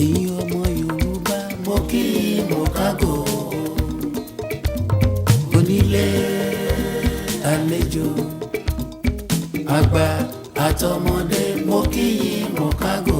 Ẹ̀yin ọmọ Yorùbá, mo kí yín, mo kágò. Onílé, àlejò, àgbà àtọmọdé, mo kí yín, mo kágò.